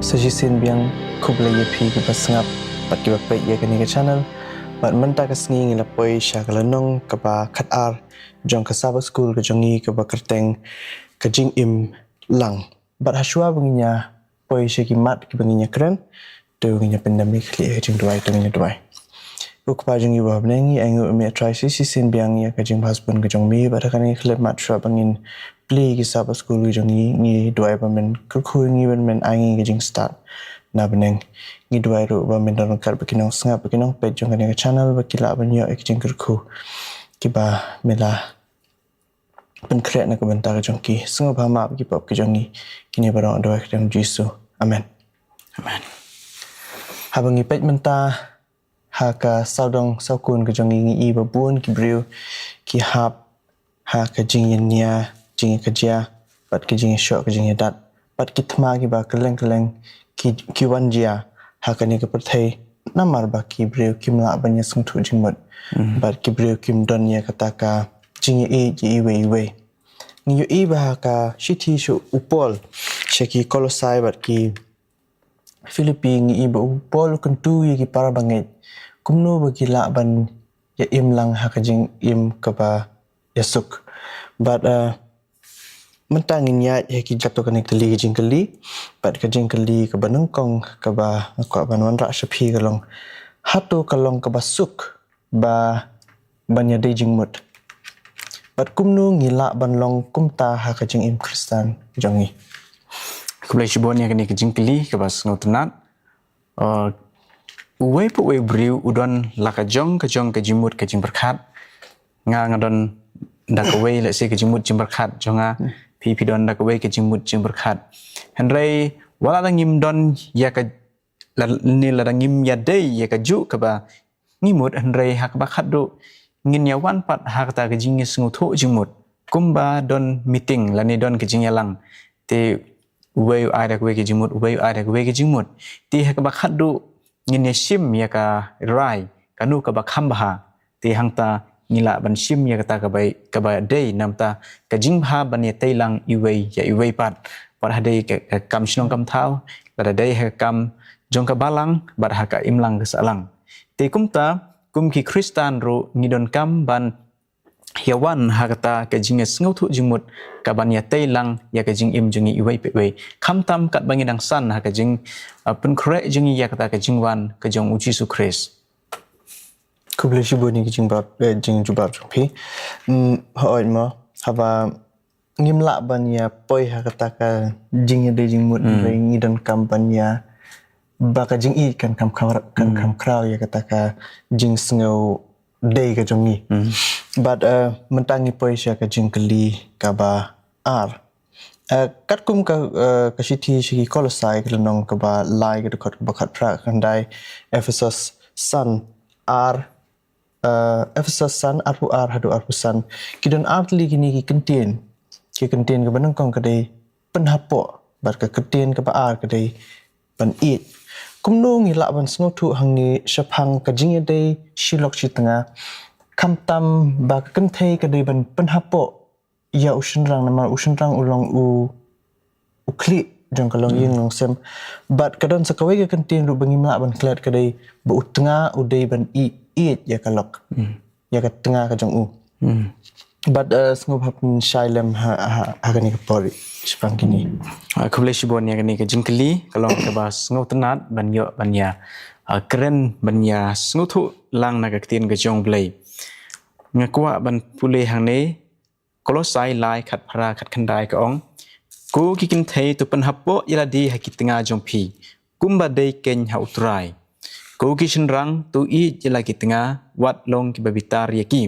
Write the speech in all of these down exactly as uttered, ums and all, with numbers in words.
Sa shisien biang, khublei ïa phi kiba sngap bad kiba peit ïa kane ka channel. Bad mynta ka sngi ngi la poi sha ka lynnong kaba khatar jong ka Sabbath School ka jong ngi kaba kyrteng Ka Jingim Lang. Bad hashwa ba ngin ïa poi sha ki mat kiba ngin ïa kren, to ngin ïa pyndem ïa ka khlieh ka jingduwai, to ngin ïa duwai. Ko Kpa jong ngi uba ha bneng, ngi ainguh ïa me, A Trai, sa shisien biang ïa ka jingbha sbun ka jong me bad ha kane ka khyllipmat, shwa ba ngin plie ki Sabbath School ki jong ngi, ngi duwai ba men kyrkhu ïa ngi, ba men ai ngi ka jingstad na bneng. Ngi duwai ruh ba men don ryngkat bad ki nongsngap bad ki nongpeit jong kane ka channel, ba ki lah ban ïoh ïa ki jingkyrkhu kiba me la pynkhreh na ka bynta ka jong ki. Sngewbha map ïa ki pop ki jong ngi. Kine baroh duwai ha ka kyrteng Jisu. Amen. Amen. Haba ngi peit mynta ha ka sawdong sawkun ka jong ngi, ngi i ba bun ki briew ki hap ha ka jingïania, jingïakajia, bad ka jingïashoh, ka jingïadat, bad ki thma kiba kylleng kylleng ki, ki wan jia ha kane ka pyrthei, namar ba ki briew kim lah ban ïasngewthuh jingmut. Bad ki briew kim don ïa kata ka jingïaieit ïa iwei ïa iwei. Ngi ïohi ba ha ka shithi sha u Paul sha ki Kolosai bad ki Philippi, ngi i ba u Paul u kyntu ïa ki para bangeit kumno ba ki lah ban ïa im lang ha ka jingim kaba ïasuk. Bad, eh, mynta ngin ïaid ha ki, katto katne tylli ki jingkylli, bad ka jingkylli kaba nyngkong kaba nga kwah ban wanrah sha phi ka long, hato ka long kaba suk ba ban ïadei jingmut? Bad kumno ngi lah ban long kumta ha ka jingim Khristan jong ngi? Khublei shibun ïa kane ka jingkylli kaba sngewtynnat. Uh, uwei pa uwei u briew u don la ka jong ka jong ka jingmut ka jingpyrkhat. Nga nga don da kawei, let's say, ka jingmut jingpyrkhat jong nga, phi phi don da kawei ka jingmut jingpyrkhat. Hynrei wat la da ngim don ïa ka, la, ne la da ngim ïadei ïa kajuh kaba ngi mut, hynrei ha kaba khatduh ngin ïa wan pat ha kata ka jingïasngewthuh jingmut. Kumba don meeting lane don ka jingïalang, te uwei u ai da kawei ka jingmut, uwei u ai da kawei ka jingmut. Te ha kaba khatduh ngin ïa shim ïa ka rai kano kaba kham bha. Te hangta ngi lah ban shim ïa kata kaba, kaba dei, namar ka jingbha ban ïatei lang iwei ïa iwei pat. Wat ha dei ka, ka kam shnong kam thaw, lada dei ha ka kam jong ka balang, bad ha ka imlang ka sahlang. Te kumta, kum ki Khristan ruh ngi donkam ban ïa wan ha kata ka jingïasngewthuh jingmut, kaban ïatei lang ïa ka jingim jong ngi iwei pa iwei. Khamtam katba ngi dang san ha ka jing, uh, pynkhreh jong ngi ïa kata ka jingwan ka jong U Jisu Khrist. Khublei shibun ïa ka jingjubab, eh, jingjubab jong phi. Mm, hooid mo, haba ngim lah ban ïa poi ha kata ka jingïadei jingmut, hynrei ngi donkam ban ïa, ba ka jingïeit kan kham khraw, kan kham khraw ïa kata ka jingsngew dei ka jong ngi. Bad, eh, mynta ngi poi sha ka jingkylli kaba ar. Eh, katkum ka, eh, ka shithi sha ki Kolosai, ka lynnong kaba lai, ka dkhot kaba khatphra, khyndai, Ephesos san, ar, eh, Ephesos san, arphew ar haduh arphew san. Ki don ar tylli kine ki kyntien. Ki kyntien kaba nyngkong ka dei pynhapoh, bad ka kyntien kaba ar ka dei ban ïeit. Kumno ngi lah ban sngewthuh hangne shaphang ka jingïadei shi lok shi tnga, khamtam ba ka kynthei ka dei ban pynhapoh ïa u shynrang, namar u shynrang u long u, u khlieh jong ka longïing longsem. Bad ka don sa kawei ka kyntien ruh ba ngim lah ban klet, ka dei ba u tnga u dei ban ïeit, ïeit ïa ka lok, ïa ka tnga ka jong u. Bad, eh, sngewbha pynshai lem ha, ha, ha kane ka por shaphang kine. Ah, khublei shibun ïa kane ka jingkylli, ka long kaba sngewtynnat ban ïoh ban ïa, ah, kren ban ïa sngewthuh lang na ka ktien ka jong U Blei. Nga kwah ban pule hangne, Kolosai lai, khatphra, khatkhyndai ka ong: Ko ki kynthei, to pynhapoh ïa lade ha ki tnga jong phi, kumba dei keiñ ha U Trai. Ko ki shynrang, to ïeit ïa la ki tnga, wat long kiba bitar ïa ki.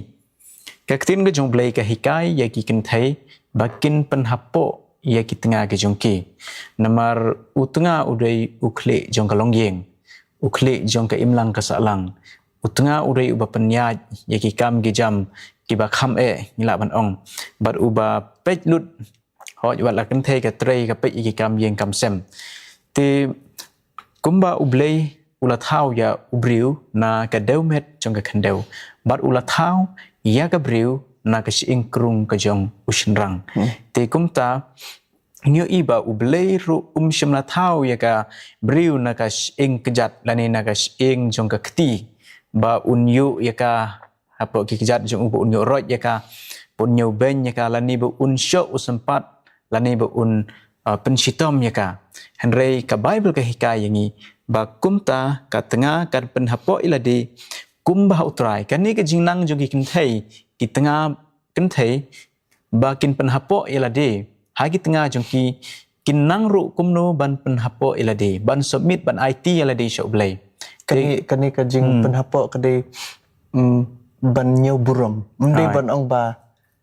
Ka ktien ka jong U Blei ka hikai ïa ki kynthei ba kin pynhapoh ïa ki tnga ki jong ki. Namar u tnga u dei u khlieh jong ka longïing, u khlieh jong ka imlang ka sahlang. U tnga u dei uba pynïaid ïa ki kam ki jam kiba kham eh, ngi lah ban ong. Bad uba peit lut, hooid, wat la kynthei ka trei ka peit ïa ki kam ïing kam sem. Te kumba U Blei u la thaw ïa u briew na ka dewmet jong ka khyndew, bad u la thaw ïa ka briew na ka shyieng krung ka jong u shynrang. Te kumta, ngi ïohi ba U Blei ruh um shym la thaw ïa ka briew na ka shyieng kjat lane na ka shyieng jong ka kti, ba un ïoh ïa ka hapoh ki kjat jong u, ba un ïoh roit ïa ka, ba un ïoh beiñ ïa ka, lane ba un shoh u sympat, lane ba un, uh, pynshitom ïa ka. Hynrei ka Baibl ka hikai ïa ngi ba kumta ka tnga kan pynhapoh ïa lade kumba ha U Trai. Kane ka jingnang jong ki kynthei, ki tnga kynthei, ba kin pynhapoh ïa lade ha ki tnga jong ki, kin nang ruh kumno ban pynhapoh ïa lade, ban submit, ban aiti ïa lade sha U Blei. Kane, kane ka jing hmm, pynhapoh ka dei, mm, ban ñiew burom. Ym dei ban ong ba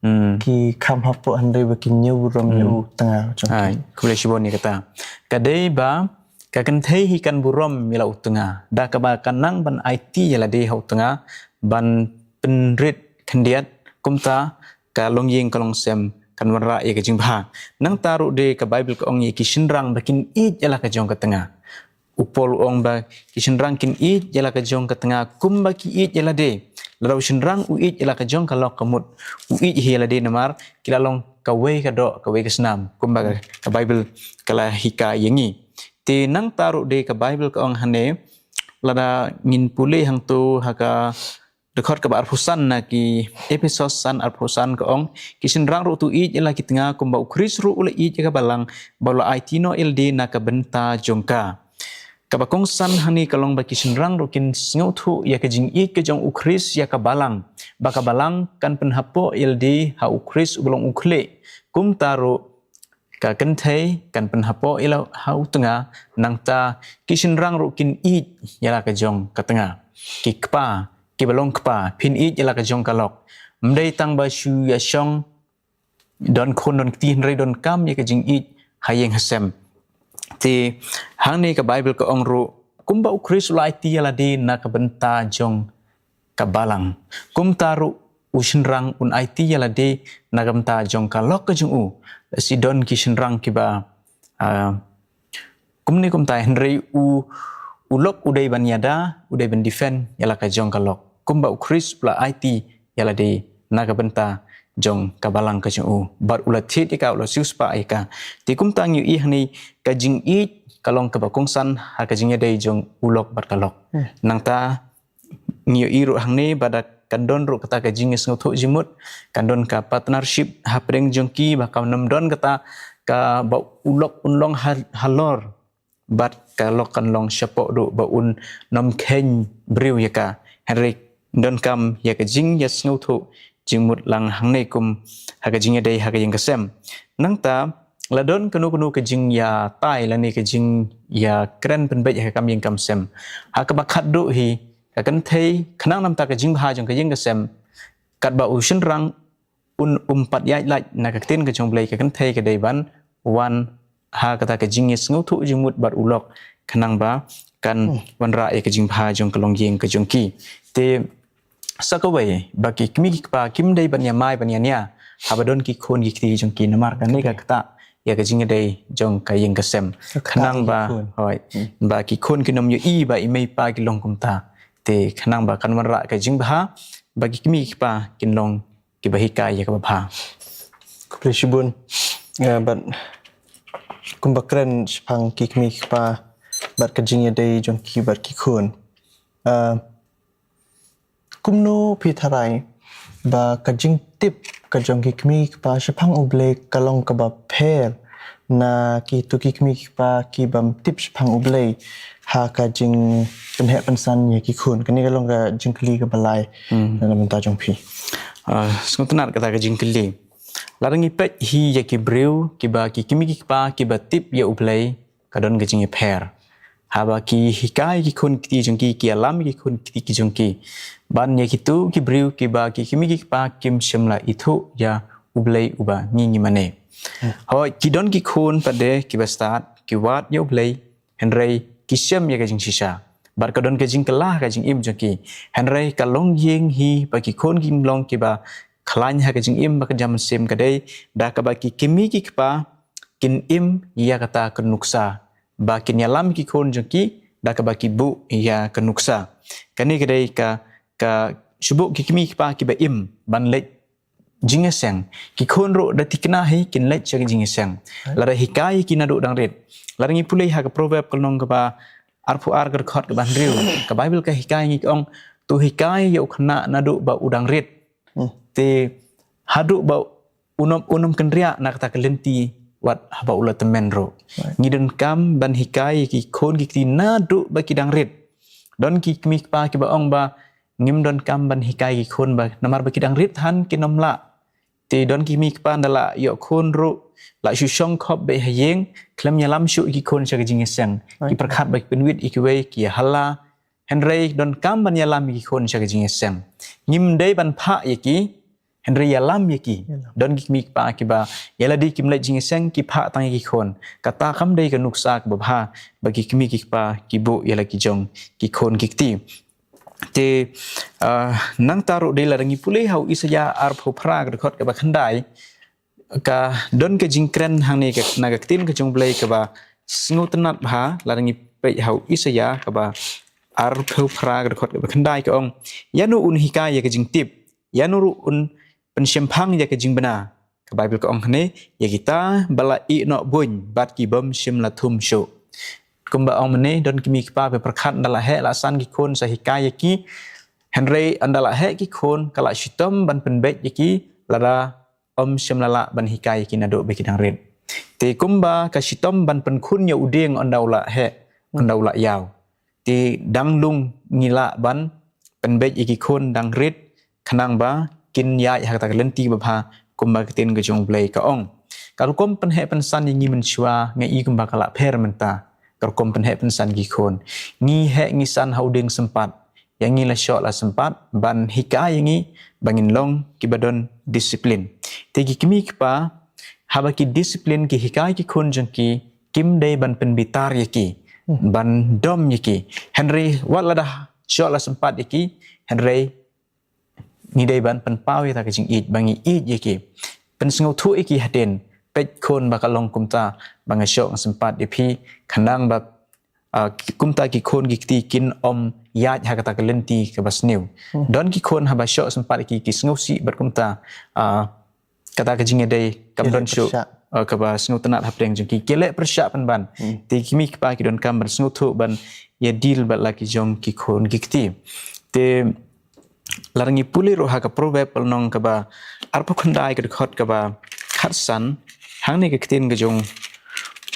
hmm, ki kham hapoh, hynrei ba kin ñiew burom ïa u tnga jong ki. Hai, khublei shibun ïa kata. Ka dei ba ka kynthei hi kan burom ïa la u tnga da kaba kan nang ban aiti ïa lade ha u tnga, ban pynrit khyndiat, kumta ka longïing ka longsem kan wanrah ïa ka jingbha. Nangta ruh de ka Baibl ka ong ïa ki shynrang ba kin ïeit ïa la ka jong ka tnga. U Paul u ong ba ki shynrang kin ïeit ïa la ka jong ka tnga kumba ki ïeit ïa lade. Lada u shynrang u ïeit ïa la ka jong ka lok, ka mut u ïeit hi ïa lade namar ki la long kawei ka doh, kawei ka snam, kumba ka, ka Baibl ka la hikai ïa ngi. Te nangta ruh de ka Baibl ka ong hangne, lada ngin pule hangto ha ka dkhot kaba arphew san na ki Ephesos san arphew san ka ong, ki shynrang ruh to ïeit ïa la ki tnga kumba U Khrist ruh u la ïeit ïa ka balang, ba u la aiti noh ïa lade na ka bynta jong ka. Kaba kongsan hangne ka long ba ki shynrang ruh kin sngewthuh ïa ka jingïeit ka jong U Khrist ïa ka balang, ba ka balang kan pynhapoh ïa lade ha U Khrist uba long U Khlieh. Kumta ruh ka kynthei kan pynhapoh ïa la ha u tnga, nangta ki shynrang ruh kin ïeit ïa la ka jong ka tnga. Ki kpa, kiba long kpa, phin ïeit ïa la ka jong ka lok. Ym dei tang ba shu ïashong, don khun don kti, hynrei donkam ïa ka jingïeit ha ïing ha sem. Te hangne ka Baibl ka ong ruh, kumba U Khrist u la aiti ïa lade na ka bynta jong ka balang, kumta ruh u shynrang un aiti ïa lade na ka bynta jong ka lok ka jong u. Lada shu don ki shynrang kiba, ah, kumne kumtai, hynrei u, u lok u dei ban ïada, u dei ban defend ïa la ka jong ka lok, kumba U Khrist u la aiti ïa lade na ka bynta jong ka balang ka jong u. Bad u la thied ïa ka, u la siewspah ïa ka. Te kumta ngi ïohi hangne ka jingïeit ka long kaba kongsan ha ka jingïadei jong u lok bad ka lok. Hmm. Nangta ngi ïohi ruh hangne ba da kan don ruh kata ka jingïasngewthuh jingmut, kan don ka partnership hapdeng jong ki, ba kam nym don kata kaba u lok un long ha, halor bad ka lok kan long shapoh ruh, ba un nym kheiñ briew ïa ka. Hynrei donkam ïa ka jingïasngewthuh jingmut lang hangne kum ha ka jingïadei ha ka ïing ka sem. Nangta la don kano kano ka jingïatai lane ka jingïakren pynbeit ha ka kam ïing kam sem, ha kaba khatduh hi ka kynthei, khnang namar ka jingbha jong ka ïing ka sem, katba u shynrang un, um pat ïaid lait na ka ktien ka jong U Blei, ka kynthei ka dei ban wan ha kata ka jingïasngewthuh jingmut bad u lok, khnang ba kan, hmm, wanrah ïa ka jingbha jong ka longïing ka jong ki. Te sa kawei, ba ki kmie ki kpa kim dei ban ïamai ban ïania haba don ki khun ki kti jong ki, namar kane ka ktah ïa ka jingïadei jong ka ïing ka sem. Ka ktah, khnang ba, ïa ki khun, hooid, hmm, ba ki khun kin nym ïohi ba i mei i pa ki long kumta. Te khnang ba kan wanrah ka jingbha, ba ki kmie ki kpa kin long kiba hikai ïa kaba bha. Khublei shibun. Eh, bad kumba kren shaphang ki kmie ki kpa bad ka jingïadei jong ki bad ki khun. Eh, kumno phi tharai ba ka jingtip ka jong ki kmie ki kpa shaphang U Blei ka long kaba pher na kito ki kmie ki kpa ki bym tip shaphang U Blei ha ka jingpynheh pynsan ïa ki khun? Kane ka long ka jingkylli kaba lai, hmm, na ka bynta jong phi. Ah, sngewtynnat kata ka jingkylli. Lada ngi peit hi ïa ki briew kiba, ki kmie ki kpa kiba tip ïa U Blei, ka don ka jingïapher. Haba ki hikai ki khun ki kti jong ki, ki ïalam ki khun ki kti ki jong ki. Ban ïa kito ki briew kiba ki kmie ki kpa kim shym la ithuh ïa U Blei uba ngi ngi mane. Hmm. Hooid, ki don ki khun pat de kiba stad, ki wad ïa U Blei, hynrei ki shem ïa ka jingshisha. Bad ka don ka jingkylla ha ka jingim jong ki. Hynrei ka longïing hi ba ki khun kin long kiba khlaiñ ha ka jingim bad ka jingmynsiem, ka dei da kaba ki kmie ki kpa kin im ïa kata ka nuksa, ba kin ïalam ki khun jong ki da kaba ki buh ïa ka nuksa. Kane ka dei ka, ka shu buh ki kmie ki kpa kiba im ban leit jingïaseng. Ki khun ruh da thikna hi kin leit sha ka jingïaseng. Lada hikai ïa ki naduh dang rit. Lada ngi pule ha ka Proverb ka lynnong kaba arphew ar ka dkhot kaba hynriew. Ka Bible ka hikai ngi ka ong, to hikai ïa u khynnah naduh ba u dang rit. Te haduh ba un ym, un ym kynriah na kata ka lynti wat haba u la tymmen ruh. Ngi donkam ban hikai ïa ki khun ki kti naduh ba ki dang rit. Don ki kmie kpa kiba ong ba ngim donkam ban hikai ki khun ba namar ba ki dang rit than kin ym lah. Te don ki kmie kpa ynda la ïoh khun ruh, la shu shong khop beit ha ïing, khlem ïalam shuh ïa ki khun sha ka jingïaseng. Ki pyrkhat ba ki pynwit ïa kiwei, ki ïa hala. Hynrei donkam ban ïalam ïa ki khun sha ka jingïaseng. Ngim dei ban phah ïa ki, hynrei ïalam ïa ki. Don ki kmie kpa kiba ïa lade kim leit jingïaseng, ki phah tang ïa ki khun. Kata kam dei ka nuksa kaba bha ba ki kmie ki kpa ki buh ïa la ki jong ki khun ki kti. Te, ah, nangta ruh dei lada ngi pule ha u Isaïah arphew phra ka dkhot kaba khyndai, ka don ka jingkren hangne ka, na ka ktien ka jong U Blei kaba sngewtynnad bha. Lada ngi peit ha u Isaïah kaba arphew phra ka dkhot kaba khyndai ka ong, ïano un hikai ïa ka jingtip, ïano ruh un pynshemphang ïa ka jingbna. Ka Bible ka ong hangne, ïa kita ba la ïeh noh buiñ bad ki bym shym la thum shuh. Kumba ong mynne, don ki kmie ki kpa ba pyrkhat ynda la heh la san ki khun sa hikai ïa ki. Hynrei ynda la heh ki khun ka la shitom ban pynbeit ïa ki lada ym shym la lah ban hikai ïa ki naduh ba ki dang rit. Te kumba ka shitom ban pynkhun ïa u dieng ynda u la heh, ynda u la ïaw. Te dang lung ngi lah ban pynbeit ïa ki khun dang rit khnang ba kin ïaid ha kata ka lynti ba bha kumba ka ktien ka jong U Blei ka ong. Ka rukom pynheh pynsan ïa ngi mynshuwa nga i kumba ka la pher mynta. Ka rukom pynheh pynsan ki khun. Ngi heh ngi san ha u dieng sympat. Ïa ngi la shoh la sympat ban hikai ïa ngi ba ngin long kiba don disiplin. Te ki kmie ki kpa haba ki disiplin ki hikai ki khun jong ki kim dei ban pynbitar ïa ki, ban dom ïa ki. Hynrei wat lada shoh la sympat ïa ki, hynrei ngi dei ban pynpaw ïa ta ka jingïeit ba ngi ïeit ïa ki. Pynsngewthuh ïa ki hadien, peit khun ba ka long kumta ba nga shoh nga sympat ïa phi, khnang ba, ah, ki, kumta ki khun ki kti kin ym ïaid ha kata ka lynti kaba sniew. Don ki khun haba shoh sympat ïa ki ki sngewsih bad kumta, ah, kata ka jingïadei kam don shuh, ah, kaba sngewtynnad hapdeng jong ki, ki leh pyrshah pynban. Te ki kmie ki kpa ki donkam ban sngewthuh ban ïa deal bad la ki jong ki khun ki kti. Te lada ngi pule ruh ha ka Proverb lynnong kaba arphew khyndai ka dkhot kaba khatsan, hangne ka ktien ka jong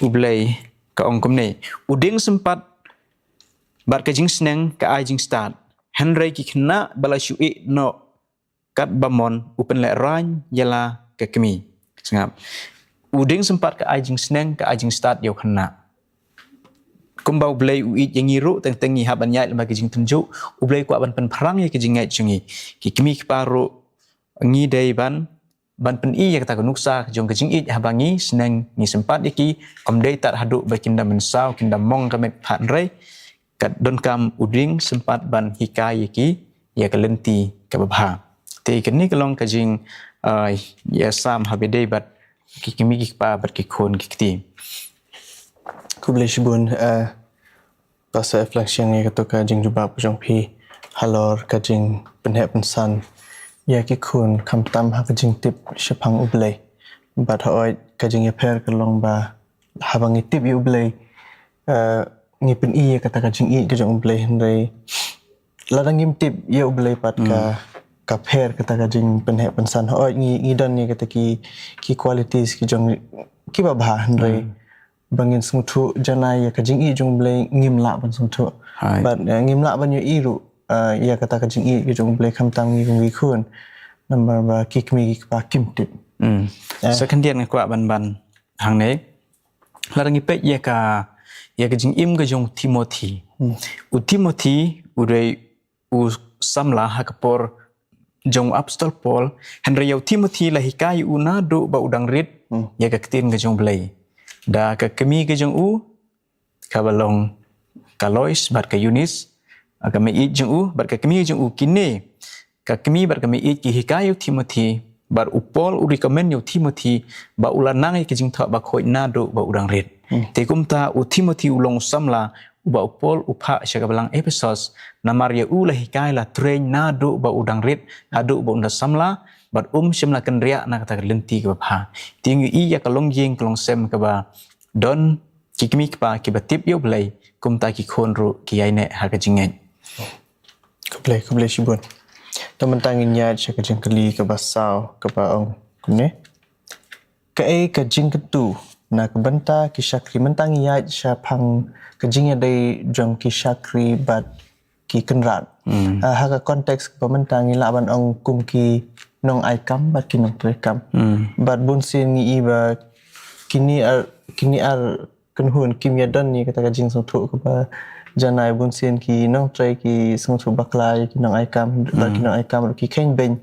U Blei ka ong kumne, u dieng sympat bad ka jingsneng ka ai jingstad, hynrei ki khynnah ba la shu ïeh noh katba mon u pynlehraiñ ïa la ka kmie. Sngap. U dieng sympat ka ai jingsneng, ka ai jingstad ïa u khynnah. Kumba U Blei u ïeit ïa ngi ruh, teng teng ngi hap ban ïaid lem bad ka jingtynjuh, U Blei u kwah ban pynphrang ïa ka jingngeit jong ngi. Ki kmie ki kpa ruh ngi dei ban, ban pyni ïa kata ka nuksa jong ka jingïeit haba ngi sneng ngi sympat ïa ki, ym dei tad haduh ba kin da mynsaw, kin da mong ka met phah, hynrei ka donkam u dieng sympat ban hikai ïa ki ïa ka lynti kaba bha. Te kane ka long ka jing, ah, ïasam haba ïadei bad ki kmie ki kpa bad ki khun ki kti. Khublei shibun, ah, Pastor F Langshiang ïa kato ka jingjubab ka jong phi halor ka jingpynheh pynsan ïa ki khun khamtam ha ka jingtip shaphang U Blei. Bad hooid ka jingïapher ka long ba haba ngi tip ïa U Blei, eh, ngi pyni ïa kata ka jingïeit ka jong U Blei, hynrei lada ngim tip ïa U Blei pat ka, ka pher kata ka jingpynheh pynsan. Hooid ngi, ngi don ïa kata ki, ki qualities ki jong kiba bha, hynrei ba ngin sngewthuh janai ïa ka jingïeit jong U Blei ngim lah ban sngewthuh. Bad, eh, ngim lah ban ïohi ruh, eh, ïa kata ka jingïeit ka jong U Blei khamtam ngi kum ki khun. Namar ba ki kmie ki kpa kim tip. Eh. Sa khyndiat nga kwah ban ban hangne. Lada ngi peit ïa ka, ïa ka jingim ka jong u Timothy. U Timothy u dei u samla ha ka por jong u Apostol Paul, hynrei ïa u Timothy la hikai u naduh ba u dang rit ïa ka ktien ka jong U Blei. Da ka kmie ka jong u, kaba long ka Lois bad ka Eunice, ka meiieit jong u bad ka kmie jong u, kine ka kmie bad ka meiieit ki hikai ïa u Timothy, bad u Paul u recommend ïa u Timothy ba u la nang ïa ka jingthoh ba khuid naduh ba u dang rit. Te kumta u Timothy u long u samla uba u Paul u phah sha ka balang Ephesos, namar ïa u la hikai la train naduh ba u dang rit haduh ba un da samla, bad um shym la kynriah na kata ka lynti kaba bha. Te ngi ïohi ïa ka longïing ka longsem kaba don ki kmie ki kpa kiba tip ïa U Blei, kumta ki khun ruh ki ïaineh ha ka jingngeit. Khublei, khublei shibun. Te mynta ngin ïaid sha ka jingkylli kaba saw kaba ong kumne. Kaei ka jingkyntu na ka bynta ki shakri? Mynta ngi ïaid shaphang ka jingïadei jong ki shakri bad ki kynrad. Hmm. Ah, ha ka context ba mynta ngi lah ban ong kum ki nong ai kam bad ki nongtrei kam. Hmm. Bad bun sien ngi i ba kine ar, kine ar kynhun kim ïadon ïa kata ka jingsngewthuh kaba janai. Bun sien ki nongtrei ki sngewthuh bakla ïa ki nong ai kam, bad ki nong ai kam ruh ki kheiñ beiñ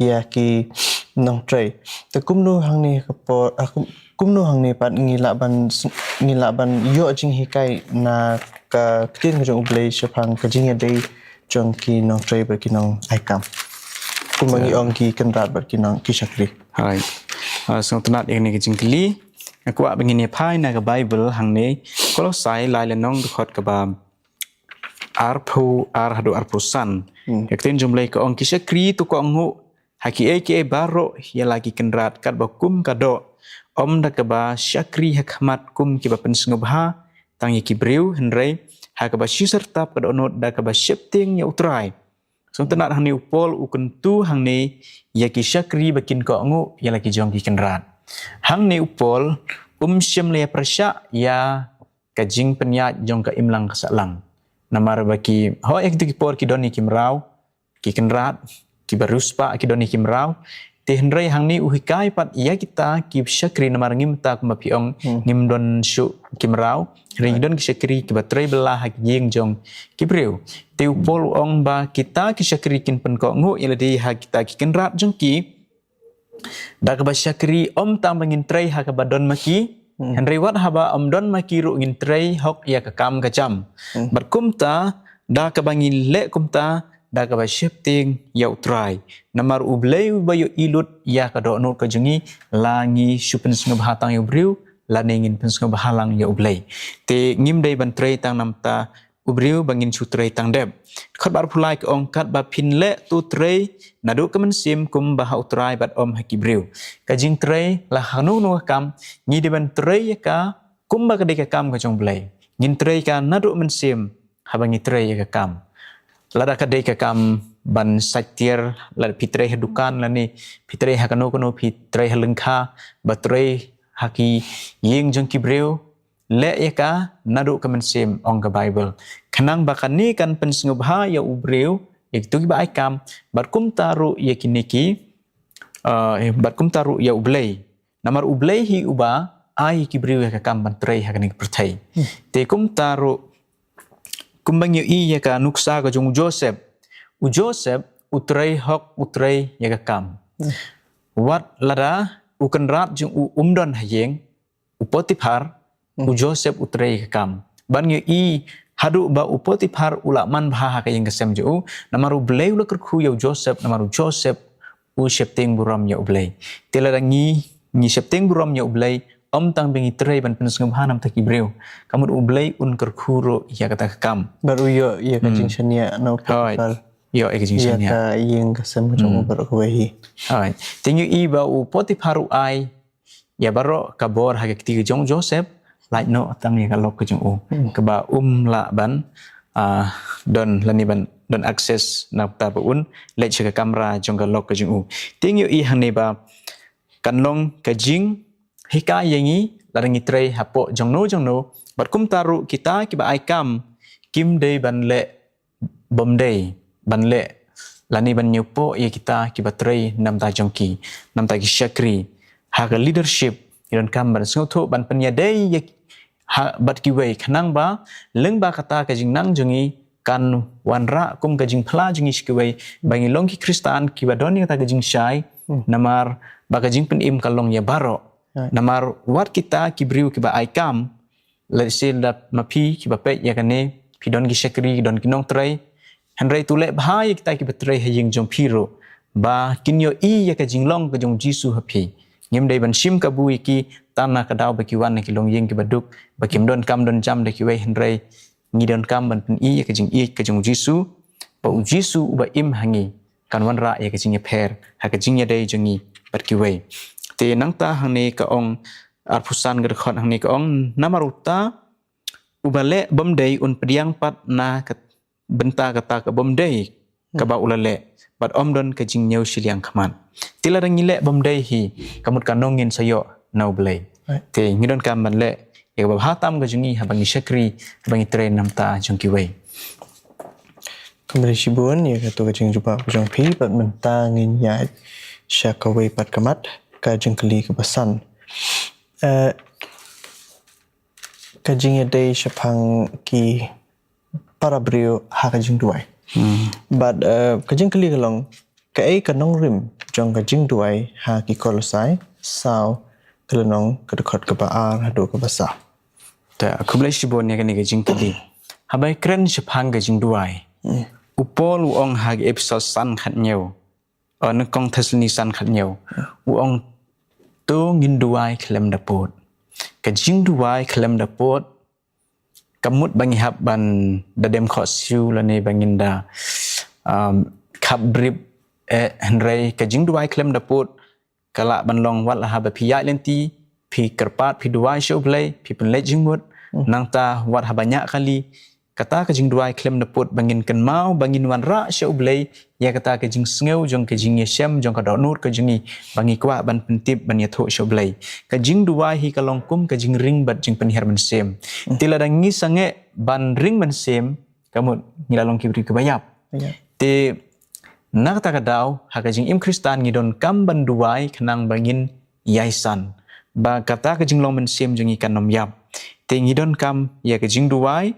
ïa ki nongtrei. Te kumno hangne ka por, ah, kum, kumno hangne pat ngi lah ban s-, ngi lah ban ïoh jinghikai na ka ktien ka jong U Blei shaphang ka jingïadei jong ki nongtrei bad ki nong ai kam, kumba ngi ong ki kynrad bad ki nong ki shakri. Hai. Ah, sngewtynnat ïa kane ka jingkylli. Nga kwah ba ngin ïa phai na ka Baibl hangne, Kolosai lai lynnong, dkhot kaba arphew ar haduh arphew san. Hmm. Ka ktien jong U Blei ka ong, ki shakri to kohnguh ha kiei kiei baroh ïa la ki kynrad katba kum ka doh. Ym da kaba shakri ha khmat kum kiba pynsngewbha tang ïa ki briew, hynrei ha kaba shisha tap ka dohnud da kaba sheptieng ïa U Trai. Sngewtynnat hangne U Paul u kyntu hangne ïa ki shakri ba kin kohnguh ïa la ki jong ki kynrad. Hangne U Paul um shym la ïa pyrshah ïa ka jingpynïaid jong ka imlang ka sahlang. Namar ba ki, hooid, ha kito ki por ki don ïa ki mraw, ki kynrad, kiba riewspah ki don ïa ki mraw. Te hynrei hangne u hikai pat ïa kita ki shakri, namar ngim ta kumba phi ong, hmm, ngim don shuh ki mraw. Hynrei ngi don ki shakri kiba trei bylla ha ki ïing jong ki briew. Te U Paul u ong ba kita ki shakri kin pynkohnguh ïa lade ha kita ki kynrad jong ki. Da kaba shakri ym tang ba ngin trei ha kaba don ma ki, hmm, hynrei wat haba ym don ma ki ruh ngin trei hok ïa ka kam ka jam. Hmm. Bad kumta, da kaba ngin leh kumta, da kaba sheptieng ïa U Trai. Namar U Blei uba ïohi lut ïa ka dohnud ka jong ngi, la ngi shu pynsngewbha tang ïa u briew, lane ngin pynsngewbha lang ïa U Blei. Te ngim dei ban trei tang namar ta u briew ba ngin shu trei tang dep. Dkhot ba arphew lai ka ong, katba phin leh to trei naduh ka mynsiem kumba ha U Trai bad ym ha ki briew. Ka jingtrei la ha kano kano ka kam, ngi dei ban trei ïa ka kumba ka dei ka kam ka jong U Blei. Ngin trei ka naduh mynsiem haba ngi trei ïa ka kam. Lada ka dei ka kam ban sait tiar, lada phi trei ha dukan lane phi trei ha kano kano, phi trei ha lyngkha, ba trei ha ki ïing jong ki briew, leh ïa ka naduh ka mynsiem, ong ka Baibl. Khnang ba kane kan pynsngewbha ïa u briew, ïa kito kiba ai kam, bad kumta ruh ïa kine ki, eh, bad kumta ruh ïa U Blei. Namar U Blei hi uba ai ïa ki briew ïa ka kam ban trei ha kane ka pyrthei. Hmm. Te kumta ruh, kumba ngi ïohi ïa ka nuksa ka jong u Joseph. U Joseph u trei hok, u trei ïa ka kam. Hmm. Wat lada u kynrad jong u um don ha ïing, u Potiphar, hmm, u Joseph u trei ka kam. Ban ngi ïohi haduh ba u Potiphar u la manbha ha ka ïing ka sem jong u, namar U Blei u la kyrkhu ïa u Joseph, namar u Joseph u sheptieng burom ïa U Blei. Te lada ngi, ngi sheptieng burom ïa U Blei, ym tang ba ngi trei ban pynsngewbha namar ta ki briew, ka mut U Blei un kyrkhu ruh ïa kata ka kam. Bad u ïoh ïa ka, hmm, jingshaniah na u, hooid, Potiphar. Ïoh ïa ka jingshaniah. Ïa ka ïing ka sem ka jong u, hmm, baroh kawei hi. Hooid. Te ngi ïohi ba u Potiphar u ai ïa baroh ka bor ha ka kti ka jong u Joseph, lait noh tang ïa ka lok ka jong u. Hmm. Kaba um lah ban, ah, don lane ban don access na kata ba un leit sha ka kamra jong ka lok ka jong u. Te ngi ïohi hangne ba kan long ka jinghikai ïa ngi lada ngi trei hapoh jongno jongno. Bad kumta ruh kita kiba ai kam kim dei ban leh bymdei, ban leh lane ban ñiewpoh ïa kita kiba trei namar ta jong ki, namar ta ki shakri. Ha ka leadership, ngi donkam ban sngewthuh ban pynïadei ïa ki, ha, bad kiwei, khnang ba lyngba kata ka jingnang jong ngi kan wanrah kum ka jingphla jong ngi sha kiwei, ba ngi long ki Khristan kiba don ïa kata ka jingshai, hmm, namar ba ka jingpynim ka long ïa baroh. Right. Namar wat kita ki briew kiba ai kam, lehse lada ma phi kiba peit ïa kane, phi don ki shakri, don ki nongtrei. Hynrei to leh bha ïa kita kiba trei ha ïing jong phi ruh, ba kin ïohi ïa ka jinglong ka jong U Jisu ha phi. Ngim dei ban shim kabu ïa ki tang na ka daw ba ki wan na ki longïing kiba duk, ba kim donkam don jam da kiwei, hynrei ngi donkam ban pyni ïa ka jingïeit ka jong U Jisu, ba U Jisu uba im ha ngi, kan wanrah ïa ka jingïapher ha ka jingïadei jong ngi bad kiwei. Te nangta hangne ka ong, arphew san ka dkhot hangne ka ong, namar uta uba leh bymdei un pdiang pat na ka bynta kata ka bymdei kaba u la leh, bad ym don ka jingñiew shiliang khmat. Te lada ngi leh bymdei hi, ka mut ka nongin sa ïoh na U Blei. Right. Te ngi donkam ban leh ïa kaba bha tam ka jong ngi haba ngi shakri, haba ngi trei namta jong kiwei. Khublei shibun ïa kato ka jingjubab ka jong phi, bad mynta ngin ïaid sha kawei pat ka mat, ka jingkylli kaba san. Eh, ka jingïadei shaphang ki para briew ha ka jingduwai. Bad, eh, ka jingkylli ka long, kaei ka nongrim jong ka jingduwai ha ki Kolosai saw, ka lynnong ka dkhot kaba ar haduh kaba saw. Te khublei shibun ïa kane ka jingkylli. Haba kren shaphang ka jingduwai, u Paul u ong ha ki Ephesos san khathynñiew, eh, nyngkong Thessaloni san khathynñiew, u ong, to ngin duwai khlem da pud. Ka jingduwai khlem da pud, ka mut ba ngi hap ban da dem khohsiew lane ba ngin da, um, khap brip, eh, hynrei ka jingduwai khlem da pud ka lah ban long wat la haba phi ïaid lynti, phi kyrpad, phi duwai sha U Blei, phi pynleit jingmut, nangta wat haba ñiah kali, kata ka jingduwai khlem da pud ba ngin kynmaw ba ngin wanrah sha U Blei ïa kata ka jingsngew jong ka jingïashem jong ka dohnud ka jong ngi, ba ngi kwah ban pyntip, ban ïathuh sha U Blei. Ka jingduwai hi ka long kum ka jingring bad jingpynhiar mynsiem. Te lada ngi sangeh ban ring mynsiem, ka mut ngi la long ki briew kiba ïap. Te na kata ka daw, ha ka jingim Khristan ngi donkam ban duwai khnang ba ngin ïaisan, ba kata ka jinglong mynsiem jong ngi kan ym ïap. Te ngi donkam ïa ka jingduwai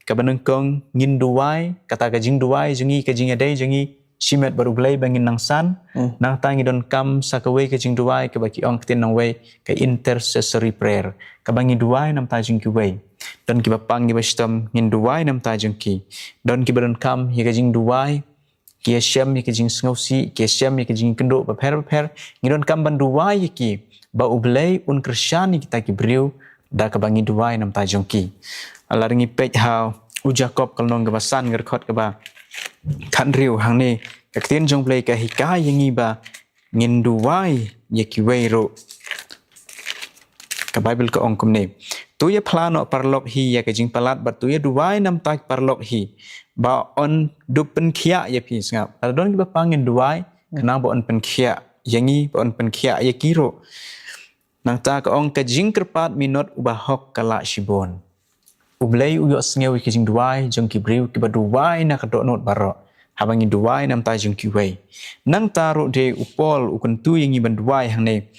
kaba nyngkong, ngin duwai, kata ka jingduwai jong ngi, ka jingïadei jong ngi shimet bad U Blei ba ngin nang san. Nangta ngi donkam sa kawei ka jingduwai kaba ki ong ktien nongwei, ka intercessory prayer, kaba ngi duwai namta jong kiwei. Don kiba pang, kiba shitom, ngin duwai namta jong ki. Don kiba donkam ïa ka jingduwai, ki ïashem ïa ka jingsngewsih, ki ïashem ïa ka jingkynduh bapher bapher, ngi donkam ban duwai ïa ki ba U Blei un kyrshan ïa kita ki briew da kaba ngi duwai namta jong ki. Lada ngi peit ha u Jakob ka lynnong kaba san, ka dkhot kaba khathynriew, hangne ka ktien jong U Blei ka hikai ïa ngi ba ngin duwai ïa kiwei ruh. Ka Baibl ka ong kumne, to ïa phla noh paralok hi ïa ka jingpalat, bad to ïa duwai namta ki paralok hi ba yn dup pynkhiah ïa phi. Sngap, lada don kiba pang, ngin duwai khnang ba yn pynkhiah ïa ngi, ba yn pynkhiah ïa ki ruh. Nangta ka ong, ka jingkyrpad minot u bahok ka lah shibun. U Blei u ïohsngew ïa ki jingduwai jong ki briew kiba duwai na ka dohnud baroh, haba ngi duwai namta jong kiwei. Nangta ruh de u Paul u kyntu ïa ngi ban duwai hangne,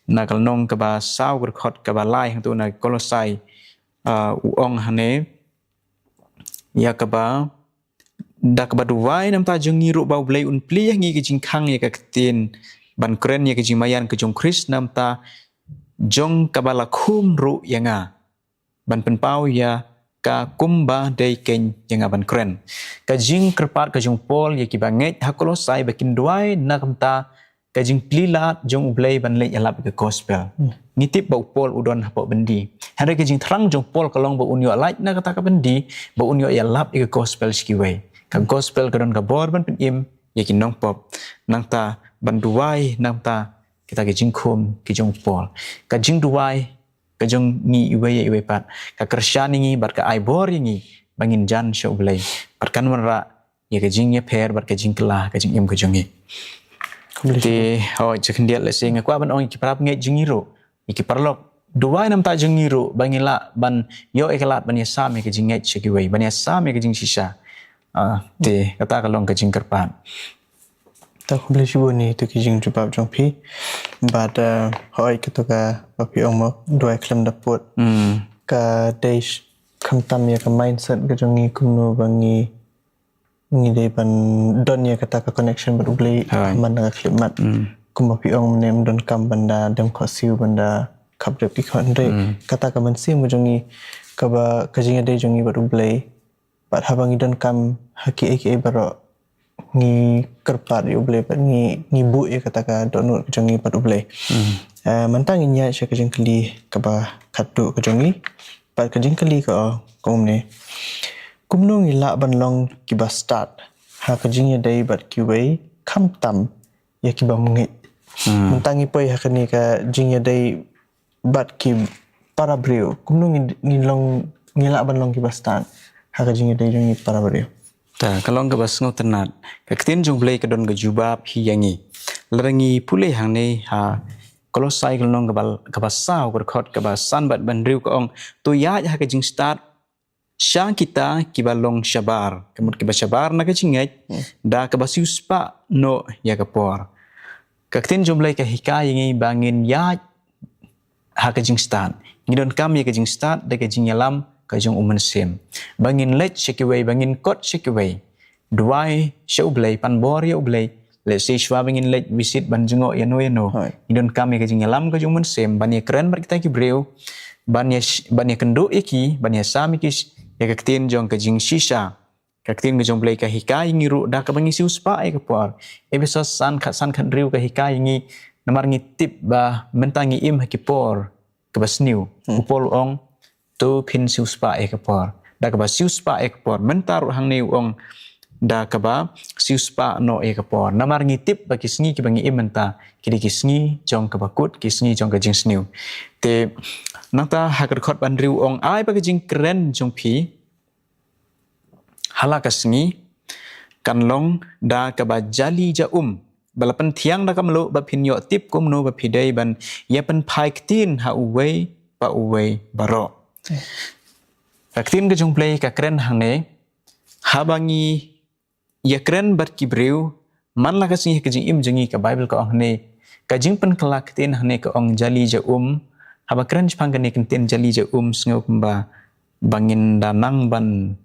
na ka lynnong kaba saw, ka dkhot kaba lai, hangto na Kolosai, ah, u ong hangne ïa kaba, da kaba duwai namta jong ngi ruh ba U Blei un plie ïa ngi ka jingkhang ïa ka ktien, ban kren ïa ka jingmaïan ka jong U Khrist namta jong kaba la khum ruh ïa nga, ban pynpaw ïa ka kumba dei keiñ ïa nga ban kren. Ka jingkyrpad ka jong u Paul ïa kiba ngeit ha Kolosai ba kin duwai na ka bynta ka jingplie lad jong U Blei ban leit ïalap ïa ka gospel. Ngi tip ba u Paul u don hapoh byndi. Hynrei ka jingthrang jong u Paul ka long ba un ïoh lait na kata ka byndi, ba un ïoh ïalap ïa ka gospel sha kiwei. Ka gospel ka don ka bor ban pynim ïa ki nongpop. Nangta ban duwai namta kita ki jingkhum ki jong u Paul. Ka jingduwai ka jong ngi iwei ïa iwei pat ka kyrshan ïa ngi bad ka ai bor ïa ngi ba ngin jan sha U Blei, bad kan wanrah ïa ka jingïapher bad ka jingkylla ha ka jingim ka jong ngi. Te hooid, sha khyndiat lehse nga kwah ban ong ïa ki parabangeit jong ngi ruh, ïa ki paralok, duwai namta jong ngi ruh ba ngin lah ban ïoh ïa ka lad ban ïasam ïa ka jingngeit sha kiwei, ban ïasam ïa ka jingshisha. Ah, te kata ka long ka jingkyrpad. Te khublei shibun ïa kito ki jingjubab jong phi. Bad, eh, hooid, kato kaba phi ong mo, duwai khlem da pud. Ka dei sh-, khamtam ïa ka mindset ka jong ngi, kumno ba ngi, ngi dei ban don ïa kata ka connection bad U Blei man la ka khyllipmat. Kumba phi ong mynne, ym donkam ban da dem khohsiew, ban da khapdep ki khot, hynrei kata ka mynsiem ka jong ngi, kaba ka jingïadei jong ngi bad U Blei. Bad haba ngi donkam ha kiei kiei baroh, ngi kyrpad ïa U Blei, bad ngi, ngi buh ïa kata ka dohnud ka jong ngi bad U Blei. Eh, mynta ngin ïaid sha ka jingkylli kaba khatduh ka jong ngi. Bad ka jingkylli ka ong kumne: Kumno ngi lah ban long kiba stad ha ka jingïadei bad kiwei khamtam ïa ki bym ngeit. Mynta ngi poi ha kane ka jingïadei bad ki para briew, kumno ngi, ngi long, ngi lah ban long kiba stad ha ka jingïadei jong ngi para briew? Ta ka long kaba sngewtynnat. Ka ktien jong U Blei ka don ka jubab hi ïa ngi. Lada ngi pule hangne ha Kolosai ka lynnong kaba, kaba saw, ka dkhot kaba san bad ba hynriew ka ong, to ïaid ha ka jingstad sha kita kiba long shabar, ka mut kiba shabar na ka jingngeit, da kaba siewspah noh ïa ka por. Ka ktien jong U Blei ka hikai ïa ngi ba ngin ïaid ha ka jingstad. Ngi donkam ïa ka jingstad da ka jingïalam ka jong U Mynsiem, ba ngin leit sha kiwei, ba ngin kot sha kiwei. Duwai sha U Blei, pan bor ïa U Blei. Lehse shuwa ba ngin leit visit ban jngoh ïano ïano, ngi donkam ïa ka jingïalam ka jong U Mynsiem ban ïakren bad kita ki briew, ban ïa, ban ïakynduh ïa ki, ban ïasam ïa ki ïa ka ktien jong ka jingshisha. Ka ktien ka jong U Blei ka hikai ïa ngi ruh da kaba ngi siewspah ïa ka por. Ephesos san, khat san, khat hynriew ka hikai ïa ngi, namar ngi tip ba mynta ngi im ha ki por kaba sniew. U Paul u ong, to phin siewspah ïa ka por. Da kaba siewspah ïa ka por. Mynta ruh hangne u ong, da kaba siewspah noh ïa ka por. Namar ngi tip ba ki sngi kiba ngi im mynta ki dei ki sngi jong kaba kut, ki sngi jong ka jingsniew. Te nangta ha ka dkhot ba hynriew u ong, ai ba ka jingkren jong phi ha la ka sngi kan long da kaba jali ja um, ba la pynthiang da ka mluh, ba phin ïoh tip kumno ba phi dei ban ïa pynphai ktien ha uwei pa uwei baroh. Ka ktien ka jong U Blei ka kren hangne, haba ngi ïakren bad ki briew man la ka sngi ha ka jingim jong ngi, ka Baibl ka ong hangne, ka jingpynkylla ktien hangne ka ong jali ja um. Haba kren shaphang kane ka ktien jali ja um, sngew kumba ba ngin da nang ban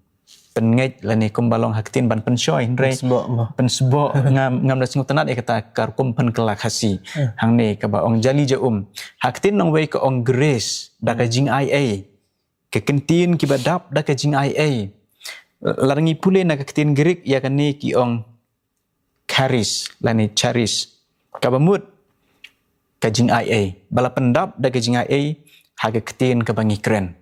pynngeit lane kumba long ha ktien ban pynshoi, hynrei pynsboh, mo, pynsboh. Ngam, ngam da sngewtynnat ïa kata ka rukom pynkylla Khasi. Hangne kaba ong jali ja um, ha ktien nongwei ka ong grace, da ka jingaiei. Ka ktien kiba dap da ka jingaiei. Lada ngi pule na ka ktien Greek ïa kane ki ong charis lane charis, kaba mut ka jingaiei, ba la pyndap da ka jingaiei ha ka ktien kaba ngi kren.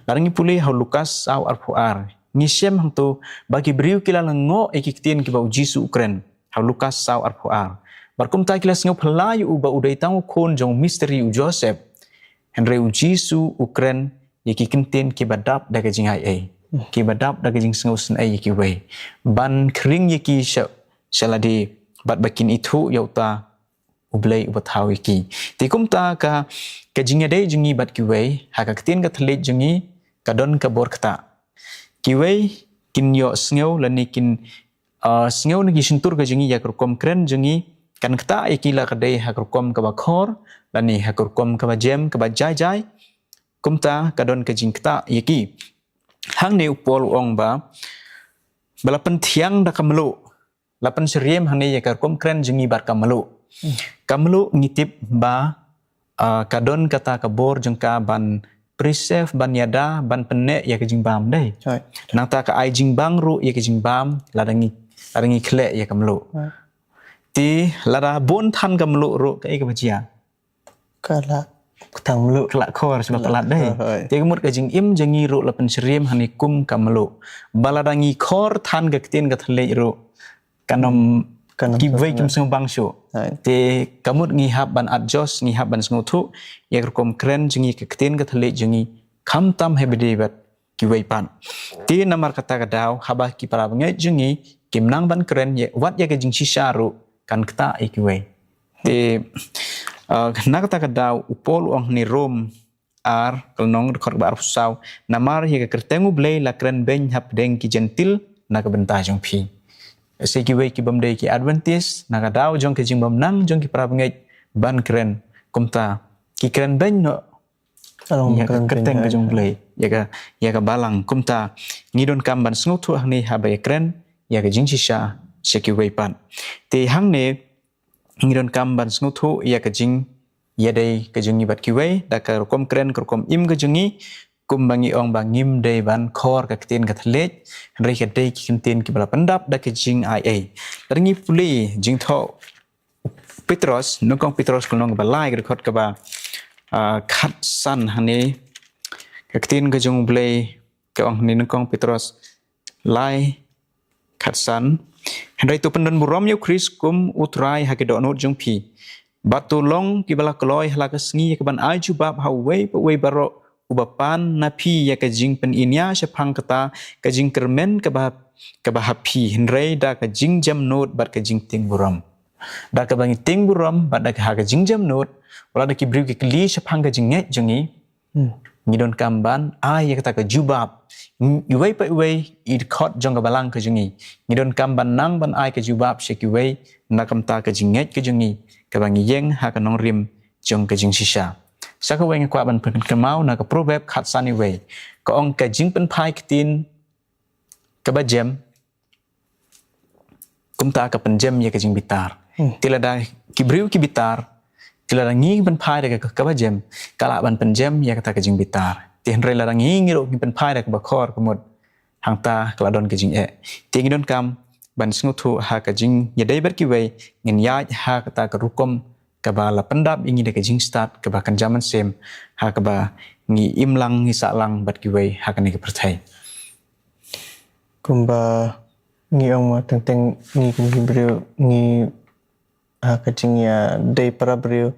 Lada ngi pule ha u Lukas saw arphew ar, ngi shem hangto ba ki briew ki la lyngngoh ïa ki ktien kiba U Jisu u kren. Ha u Lukas saw arphew ar, bad kumta ki la sngewphylla ïa u ba u dei tang u khun jong u mistri u Joseph. Hynrei U Jisu u kren ïa ki ktien kiba dap da ka jingaiei, kiba dap da ka jingsngewsynei ïa kiwei, ban khring ïa ki sha, sha lade, bad ba kin ithuh ïa uta U Blei uba thaw ïa ki. Te kumta ka, ka jingïadei jong ngi bad kiwei ha ka ktien ka thylliej jong ngi ka don ka bor ktah. Kiwei kin ïohsngew lane kin, ah, sngew na ki shyntur ka jong ngi ïa ka rukom kren jong ngi, kan ktah ïa ki la ka dei ha ka rukom kaba khor lane ha ka rukom kaba jem, kaba jai jai. Kumta ka don ka jingktah ïa ki. Hangne u Paul u ong ba, ba la pynthiang da ka mluh. La pynsyriem hangne ïa ka rukom kren jong ngi bad ka mluh. Ka mluh ngi tip ba, ah, ka don kata ka bor jong ka ban preserve, ban ïada, ban pynneh ïa ka jingbam, dei. Nangta ka ai jingbang ruh ïa ka jingbam lada ngi, lada ngi khleh ïa ka mluh. Te lada bun than ka mluh ruh, kaei kaba jia? Ka la ktang mluh. Ka la khor sha ba palat, dei. Te ka mut ka jingim jong ngi ruh la pynsyriem hangne kum ka mluh. Ba lada ngi khor than ka ktien ka thylliej ruh, kan ym, kiwei kim sngewbang shuh. Te ka mut ngi hap ban adjust, ngi hap ban sngewthuh ïa ka rukom kren jong ngi, ka ktien ka thylliej jong ngi, khamtam ha ba dei bad kiwei pat. Te namar kata ka daw haba ki para bangeit jong ngi kim nang ban kren ïa, wat ïa ka jingshisha ruh, kan ktah ïa kiwei. Te, ah, na kata ka daw u Paul u ong hangne, Rom ar ka lynnong, dkhot kaba arphew saw, namar ïa ka kyrteng U Blei la kren beiñ hapdeng ki Jentil na ka bynta jong phi. Sa kiwei ki bym dei ki Adventist, na ka daw jong ka jingbymnang jong ki para bangeit ban kren, kumta ki kren beiñ noh ïa ka kyrteng ka jong U Blei, ïa ka, ïa ka balang. Kumta ngi donkam ban sngewthuh hangne haba ïakren ïa ka jingshisha sha kiwei pat. Te hangne ngi donkam ban sngewthuh ïa ka jingïadei ka jong ngi bad kiwei da ka rukom kren, ka rukom im ka jong ngi, kumba ngi ong ba ngim dei ban khor ka ktien ka thylliej, hynrei ka dei ki ktien kiba la pyndap da ka jingaiei. Lada ngi pule Jingthoh Petros, nyngkong Petros ka lynnong kaba lai, ka dkhot kaba, ah, khatsan hangne, ka ktien ka jong U Blei ka ong hangne, nyngkong Petros lai khatsan, Hynrei to pyndon burom ïa u Khrist kum u Trai ha ki dohnud jong phi. Bad to long kiba la kloi ha la ka sngi ïa kaban ai jubab ha uwei pa uwei baroh uba pan na phi ïa ka jingpyniñia shaphang kata ka jingkyrmen kaba, kaba ha phi, hynrei da ka jingjemnud bad ka jingtieng burom. Da kaba ngi tieng burom bad da ka ha ka jingjemnud, wat la da ki briew ki kylli shaphang ka jingngeit jong ngi, ngi donkam ban ai ïa kata ka jubab. Iwei pa iwei i dkhot jong ka balang ka jong ngi, ngi donkam ban nang ban ai ka jubab sha kiwei na ka bynta ka jingngeit ka jong ngi kaba ngi ïeng ha ka nongrim jong ka jingshisha. Sa kawei nga kwah ban pynkynmaw na ka Proverb khatsan wei, ka ong ka jingpynphai ktien kaba jem kumta ka pynjem ïa ka jingbitar. Te lada ki briew ki bitar, te lada ngi pynphai da ka, kaba jem, ka lah ban pynjem ïa kata ka jingbitar. Te hynrei lada ngi, ngi ruh ngi pynphai da kaba khor, ka mut hangta ka la don ka jingeh. Te ngi donkam ban sngewthuh ha ka jingïadei bad kiwei, ngin ïaid ha kata ka rukom kaba la pyndap ïa ngi da ka jingstad kaba kynja mynsiem, ha kaba ngi im lang ngi sah lang bad kiwei ha kane ka pyrthei. Kumba ngi ong ma, teng teng ngi kum ki briew, ngi ha ka jingïadei para briew,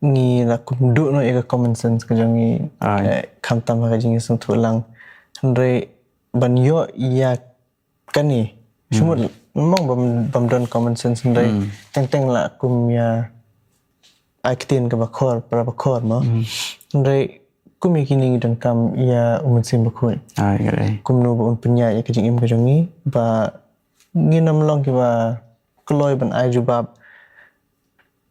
ngi la kum duh noh ïa ka common sense ka jong ngi. Ai. Eh, khamtam ha ka jingïasngewthuh lang. Hynrei ban ïoh ïa kane, sumut mong bam, bam don common sense hynrei teng teng la kum ïa ai ktien kaba khor, para ba khor mo. Hynrei kum ïa kine ngi donkam ïa u Mynsiem Bakhuid. Ai, ka dei. Kumno ba un pynïaid ïa ka jingim ka jong ngi, ba ngin ym long kiba kloi ban ai jubab.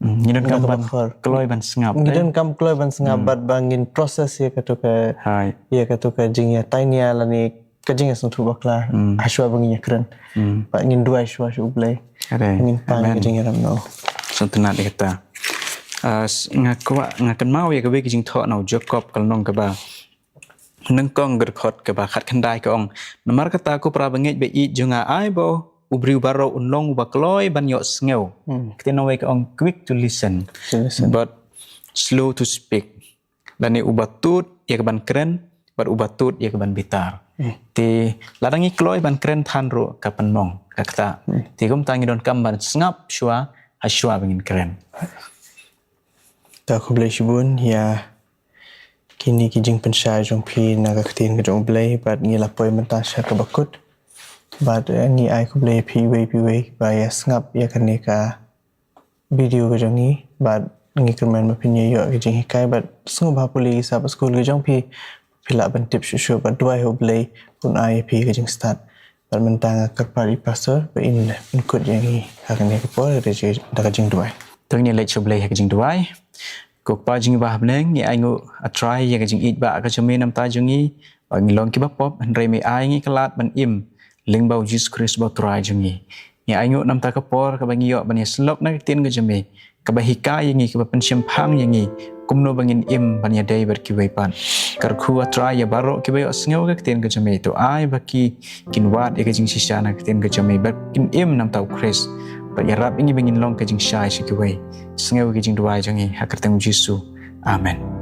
Ngi donkam ban kloi ban sngap. Ngi donkam kloi ban sngap bad ba ngin process ïa kato ka, ïa kato ka jingïatainia lane ka jingïasngewthuh bakla. Hashwa ba ngin ïakren. Ba ngin duwai shuwa sha U Blei. Ngin pan ka jingïarap noh. Sngewtynnat ïa kata. Ah, nga kwah, nga kynmaw ïa kawei ka jingthoh na u Jakob ka lynnong kaba nyngkong ka dkhot kaba khatkhyndai ka ong. Namar kata ko para bangeit ba ïeit jong nga, ai ba u briew baroh un long uba kloi ban ïohsngew. Ka ktien nongwei ka ong quick to listen. But slow to speak. Lane uba tut ïa kaban kren, bad uba tut ïa kaban bitar. Te lada ngi kloi ban kren than ruh ka pynmong, ka kata. Te kumta ngi donkam ban sngap shuwa, hashwa ba ngin kren. Te khublei shibun ïa kine ki jingpynshai jong phi na ka ktien ka jong U Blei, bad ngi la poi mynta sha kaba kut. Bad, eh, ngi ai khublei phi iwei pa iwei ba ïa sngap ïa kane ka video ka jong ngi, bad ngi kyrmen ba phin ïa ïoh ka jinghikai, bad sngewbha pule ki sabbath skul ka jong phi, phi lah ban tip shuh shuh, bad duwai ha U Blei un ai ïa phi ka jingstad. Bad mynta nga kyrpad ïa i pastor ba in pynkut ïa ngi ha kane ka por da ka jingduwai. To ngin leit sha U Blei ha ka jingduwai. Ko Kpa jong ngi ba ha bneng, ngi ainguh, A Trai, ïa ka jingïeit ba ka jong me na ka bynta jong ngi, ba ngi long kiba pop, hynrei me ai ngi ka lad ban im lyngba U Jisu Khrist uba U Trai jong ngi. Ngi ainguh na ka bynta ka por kaba ngi ïoh ban ïasyllok na ka ktien ka jong me, kaba hikai ïa ngi, kaba pynshemphang ïa ngi kumno ba ngin im ban ïadei bad kiwei pat. Kyrkhu, A Trai, ïa baroh kiba ïohsngew ka ktien ka jong me, to ai ba ki kin wad ïa ka jingshisha na ka ktien ka jong me, ba kin im na ka bynta U Khrist. Bad ïarap ïa ngi ba ngin long ka jingshai sha kiwei. Sngew ïa ka jingduwai jong ngi ha ka kyrteng U Jisu. Amen.